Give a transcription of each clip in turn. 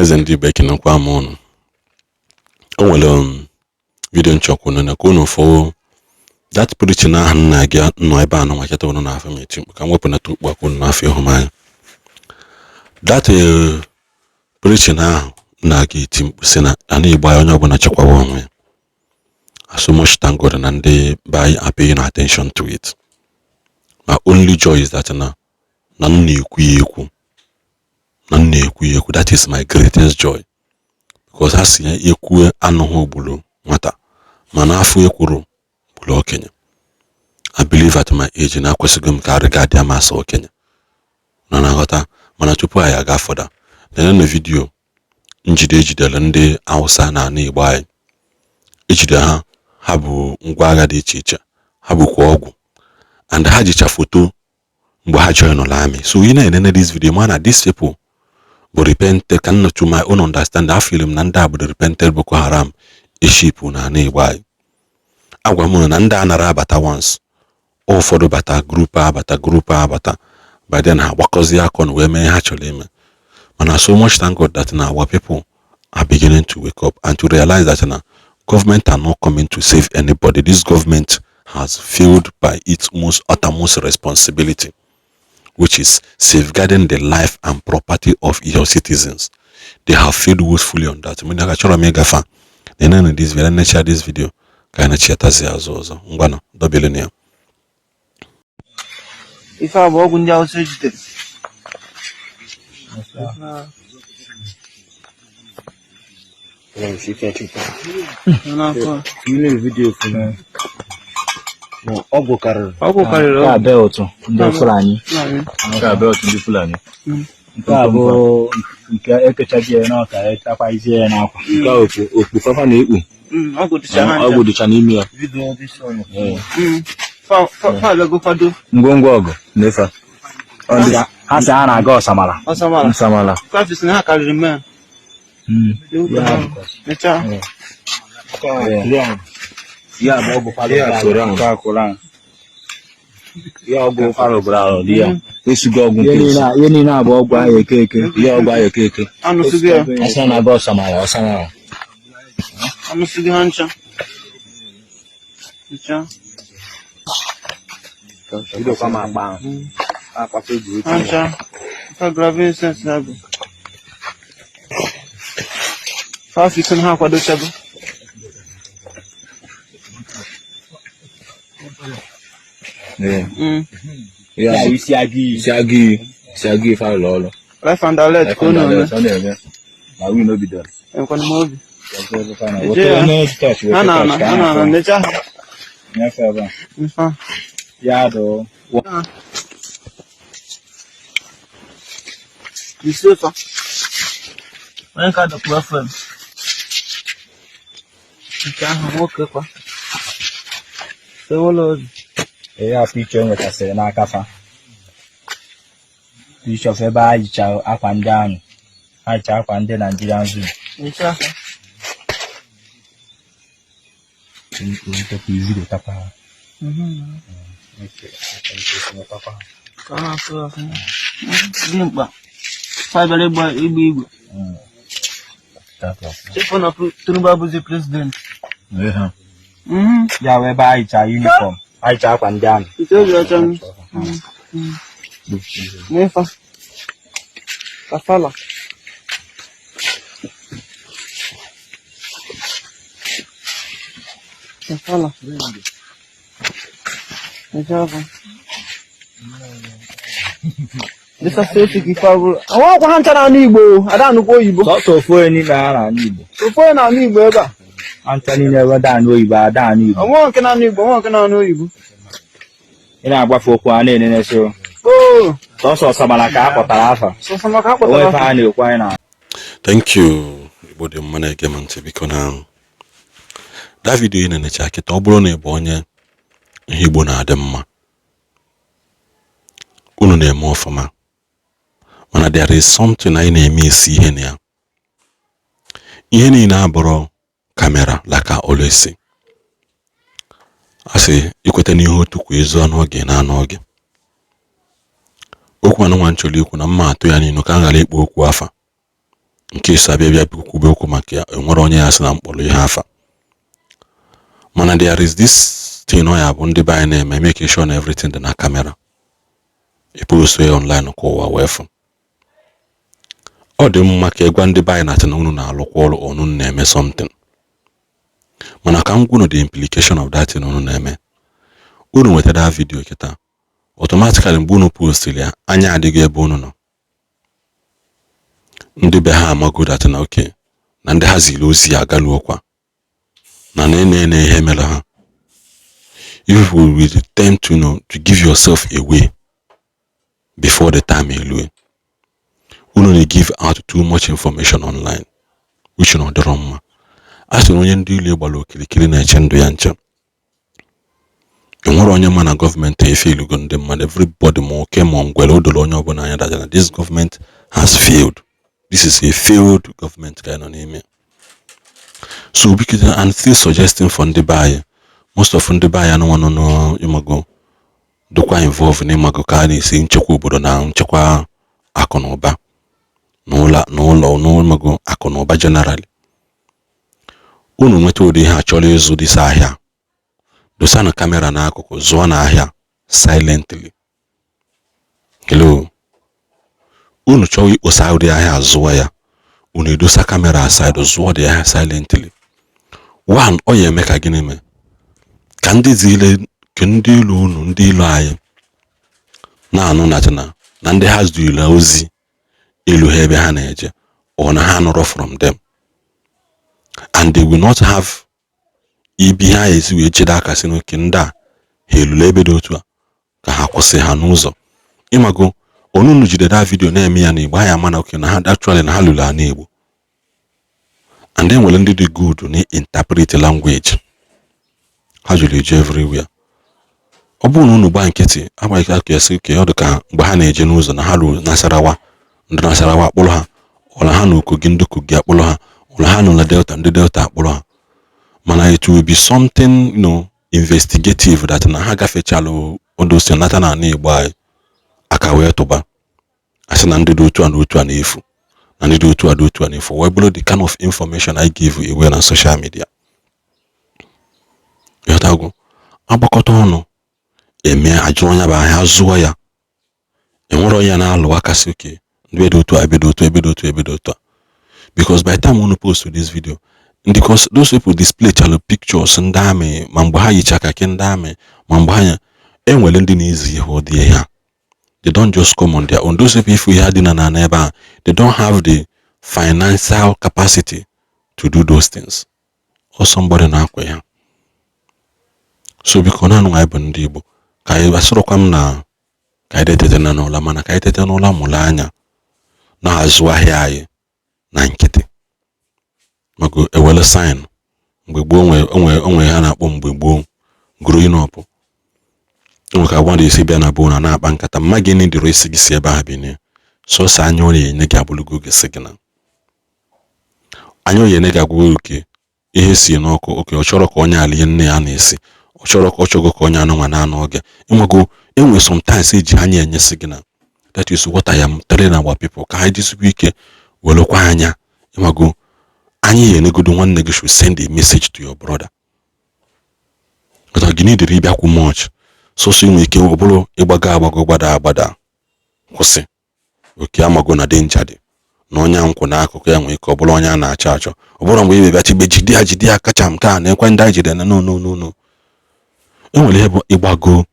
Ọhaneze ndị Igbo, ekenekwa m ụnụ. O nwere video m chọ ka unu na ka unu fụ that preaching ahụ nna gị nọ ebe a nọ cheta unu na-afụ m eti mkpu ka m wepụnata okpu aka unu na-afụ ihu m anya. That preaching ahụ nna gị eti mkpu si na ana Igbo anyị, onye ọbụla chekwawa onwe ya. I so much thank God na ndị be anyị are paying attention to it. My only joy is that na m na-ekwu ya ekwu, na m na-ekwu ya ekwu. That is my greatest joy, because ha si ya ekwu anụghị ogbulu nwata, mana afọ ekwuru gburu okenye. I believe at my age na akwesịghị m ka arịga adịa m asa okenye nọ na-aghọta. Mana tupu anyị aga fọda na video njide ejidere ndị Hausa na ala Igbo anyị, ejide ha, ha bụ ngwa agha dị iche iche, ha bụkwa ọgwụ, and ha jicha foto mgbe ha join ụlọ army. So ị na-enene this video, ma na these people bụ repented. Ka nna, to my own understanding, I feel m na ndị a bụ the repented Boko Haram eshipụ na ala Igbo anyị. Agwa m na ndị a nara abata once, ụfọdụ bata group, abata group, abata by then ha agbakọzie aka ọnụ wee mee ihe ha chọrọ ime. Mana so much thank God that now our people are beginning to wake up and to realize that now government are not coming to save anybody. This government has failed by its most uttermost responsibility, which is safeguarding the life and property of your citizens. They have failed woefully on that. Mgbe achọrọ m ịgafe na enene this video, necha this video ka anyị na-echetazi azụ ọzọ. Ngwanụ, dobelụ ya. Ife a bụ ọgwụ ndị Hausa ejidere. Ọgwụ karịrị. Ọgwụ karịrị. Nke a belt ndị Fulani. Nke a belt ndị Fulani. Nke a bụ nke ekechaghị ya n'ọka, echakwazie ya n'akwa. Nke a okpu okpu fafa na-ekpu. Ọgwụ dịcha ha ncha. Ọgwụ dịcha n'ime ya. Fa abịago kwado. Ngwongwo ọgụ na-efe. Ha sị ha na-aga Ọsamara. Ọsamara. Nsamala. Fa sị na ha karịrị mmea. Mechaa. Ya bụ ọgwụ fara Koran. Ya ọgwụ fara obodo ahụ dị ya. Esigo ọgwụ nke esi. Ihe niile a bụ ọgwụ ahụ eke eke. Ya ọgwụ ahụ eke eke. Anụsịgo ya. Asa na-aga Ọsamara, Ọsamara. Anụsịgo ha ncha. Mechaa. Bidokwa m akpa ahụ. Ha ncha. Fa gravel incense na-abụ. Fa sị na ha akwadochago. Ya isi agụ iyi. Isi agụ iyi. Isi agụ iyi fara ọrụ. Life and alert ka ọ na-eme. Ọ na-eme. Na win obi dọrọ. Enwekwana m obi. Ha na-ana, ha na-ana, necha ha. Nfa. Ya dụ. Isi ụtọ. Onye ka dọkpụ FM. Nke ahụ nwoke kwa. Sewolo obi. Ihe a picture enwetasịrị n'aka fa. Picture of ebe ha yicha akwa ndị ahụ. Ha yicha akwa ndị Nigerian Zoo. Necha ha. Ka ha afụ ọfụma. Dị mkpa. Fa bịara ịgba igbe igwe. Chefu na Tinubu abụzi president. Ya wee ebe ha yicha uniform. Ha yicha akwa ndị ahụ. Ite obi ọcha m. N'ịfa. Kafala. Kafala. Necha afọ. Dịka steeti ka ife abụrụ. Àwọn ọkwa ha ncha na-anụ Igbo, ada anụkwa oyibo. Sọsọ ofu onye n'ime ha na-anụ Igbo. Ofu onye na-anụ Igbo ebe a. Ha ncha niile eweda anụ oyibo, ada anụ Igbo. Onwe nke na-anụ Igbo, onwe nke na-anụ oyibo. Ị na-agbafe okwu a na-enene so. Oo, Sọsọ Ọsamara ka a kpọtara afa. Sọsọ maka a Onwe kpọtara ife afa. ha na-ekwu anyị na. Thank you. Igbo dị mma na-ege m ntị, biko, na that video ị na-enecha kịta, ọ bụrụ na ị bụ onye ihe Igbo na-adị mma, unu na-eme ọfụma, mana there is something anyị na-eme isi ihe na ya. Ihe niile abụrụ camera. Like I always say, a sị ikweta n'ihe otu kwa ezu anụ oge na anụ oge okwu anụ nwa nchọrọ ikwu na mma atụ ya niile ka m ghara ikpo okwu afa. Nke isi abịa bịa kwube okwu maka ya, enwere onye ya sị na mkpọrọ ihe afa. Mana there is this thing ọ ya bụ ndị be anyị na-eme, make sure na everything dị na camera, e post ya online ka ụwa wee fụ. Ọ dị mma ka ịgwa ndị be anyị na na unu na-alụkwa ọrụ, unu na-eme something, mana ka m gwunu the implication of that thing unu na-eme. Unu nweta that video kịta, automatically mgbe unu postiri ya, anya adịghị ebe unu nọ. Ndị be ha amago that na okay, na ndị ha ziri ozi ya agaluokwa na na ihe mere ha. You people will tend to know to give yourself away before the time elue. Unu na give out too much information online, which na ọ dịrọ mma. A sịrị onye ndị ilu gbara okirikiri na-eche ndụ ya nche. Enwere onye ma na gọọmenti efailugo ndị mmadụ. Everybody, ma oke ma ngwere, o doro onye ọbụla anya that na this government has failed. This is a failed government ka anyị nọ n'ime. So biko, and still suggesting for ndị be anyị, most of ndị be anyị anụnwa nọ n'ịmago dịkwa involve n'ịmago ka a na-esi nchekwa obodo na nchekwa akụ na ụba n'ụlọ n'ụlọ n'ịmago akụ na ụba generally. Unu nweta ụdị ihe a chọrọ ịzụ dịsa ahịa, dosa na camera n'akụkụ, zụọ n'ahịa silently. Hello, unu chọọ ikposa ụdị ahịa, zụọ ya, unu edosa camera aside, zụọ dị ahịa silently. One, ọ ya eme ka gịnị mee ka ndị zile ke ndị ilu unu, ndị ilu anyị na-anụ na na ndị ha ziri ozi elu ha ebe ha na-eje, or na ha nụrụ from them, and they will not have ibi ha esi wee jide aka sị n'oke ndị a ha elulu ebe dị otu a ka ha kwụsị ha n'ụzọ. Ịmago onunu jide that video na-eme ya n'Igbo, ha ya ama na oke na ha actually na ha lụrụ ana Igbo. And then nwere ndị dị good na interpret language, ha jụrụ eju everywhere. Ọ bụrụ na unu gbaa nkịtị, agbaghị aka esi ka ọ dị ka mgbe ha na-eje n'ụzọ na ha ruru Nasarawa, ndị Nasarawa akpụrụ ha, ọla ha na Kogi, ndị Kogi akpụrụ ha, ọla ha nọ na Delta, ndị Delta akpụrụ ha. Mana it will be something investigative that na ha gafechalụ odosi nata na ala Igbo anyị aka wee tụba asị na ndị dị otu a na otu a na-efu, na ndị dị otu a dị otu a na-efu, wee bụrụ the kind of information I give away na social media. Ịghọtago? Agbakọta ọnụ eme ajụ onye bụ ahịa zụọ ya, enwere onye na-alụ aka sị oke ndị dị otu a, ebe dị otu, ebe dị otu, ebe dị otu a, because by the time unu post this video, because those people display chalụ pictures ndị amị, ma mgbe ha yicha kaki ndị amị, ma mgbe ha ya enwere ndị na-ezi ihe ụdị ihe a. They don't just come on their own. Those people, if ha dị na na ebe a, they don't have the financial capacity to do those things, or somebody na-akwa ya. So biko, naanị anyị bụ ndị Igbo, ka anyị asịrọkwa m na ka anyị tete na n'ụla, mana ka anyị tete n'ụla, mụrụ anya na-azụ ahịa anyị na nkịtị maka ewele sign. Mgbe gboo onwe onwe ha na-akpọ mgbe gboo growing up, onwe ka mmadụ esi bịa na be na na-akpa nkata mma gị dịrị isi gị si ebe ahụ binie, sọsọ anya ọ na-enye gị abụrụgo gị sị gị na anya ọ na-enye gị agwụgo oke ihe si n'ọkụ oke. Ọ chọrọ ka onye ala ihe nne ya na-esi, ọ chọrọ ka ọ chọgo ka onye anụnwa na-anụ oge ịnwego enwe. Sometimes eji anya enyesi gị na that is what I am telling our people, ka ha jisikwa ike welekwa anya. Ịmago anyị ya enegodo nwanne gị should send a message to your brother, but gị nidiri ịbịakwu much sọsọ inwe ike ọ bụrụ ịgbago agbago, gbada agbada, kwụsị oke. Amago na danger dị na onye nkwụ n'akụkụ ya nwere ike ọ bụrụ onye a na-achọ achọ. Ọ bụrụ mgbe ị bịa tigbe jide ya, jide ya kacha nke a na-ekwe ndị anyị jide na no, no, no, no. E nwere ihe bụ ịgbago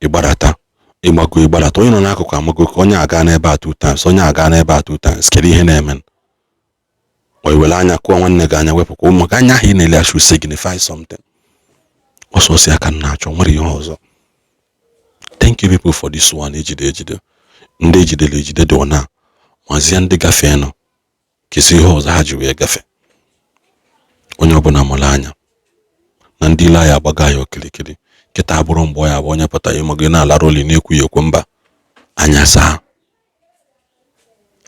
ịgbadata, ịgbago ịgbadata, onye nọ n'akụkụ amago ka onye aga n'ebe a two times, onye aga n'ebe a two times. Kedu ihe na-eme? O were anya kụọ nwanne gị anya, wepụkwa ụmụ gị anya ahụ ị na-ele should signify something. Ọsọsọ ya ka m na-achọ, nwere ihe ọzọ. Thank you people for this one. Ejide ejide ndị ejidere ejide dị ọna mazie ndị gafee nọ kesi ihe ọzọ ha ji wee gafe. Onye ọbụla mụrụ anya na ndị ile anyị agbago anyị okirikiri kịta abụrụ mgbe ọ ya bụ onye pụta ịmago na-alara oli na-ekwu ya ekwu mba anya saa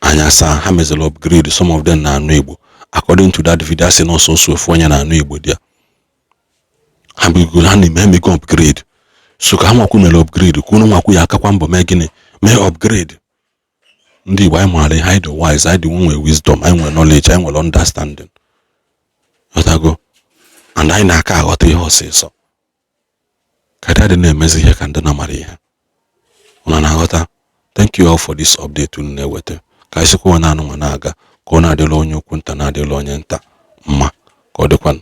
anya saa. Ha meziri upgrade. Some of them na-anụ Igbo. According to that video, asị na ọsọsọ ofu onye na-anụ Igbo dị ya. Ha bigo ha na-eme emego upgrade, so ka ha nwakwu mere upgrade, ka unu nwakwu ya akakwa mbọ mee gịnị, mee upgrade. Ndị Igbo, anyị maara ihe. Anyị dị wise, anyị dị nwere wisdom, anyị nwere knowledge, anyị nwere understanding. Ghọtago? And anyị na-aka aghọta ihe ọsịsọ karịa dị na-emezi ihe ka ndị na-amara ihe. Unu na-aghọta? Thank you all for this update unu na-eweta. Ka anyị sịkwa na anụnwa na-aga, ka ọ na-adịla onye ukwu nta, na-adịla onye nta mma, ka ọ dịkwanụ.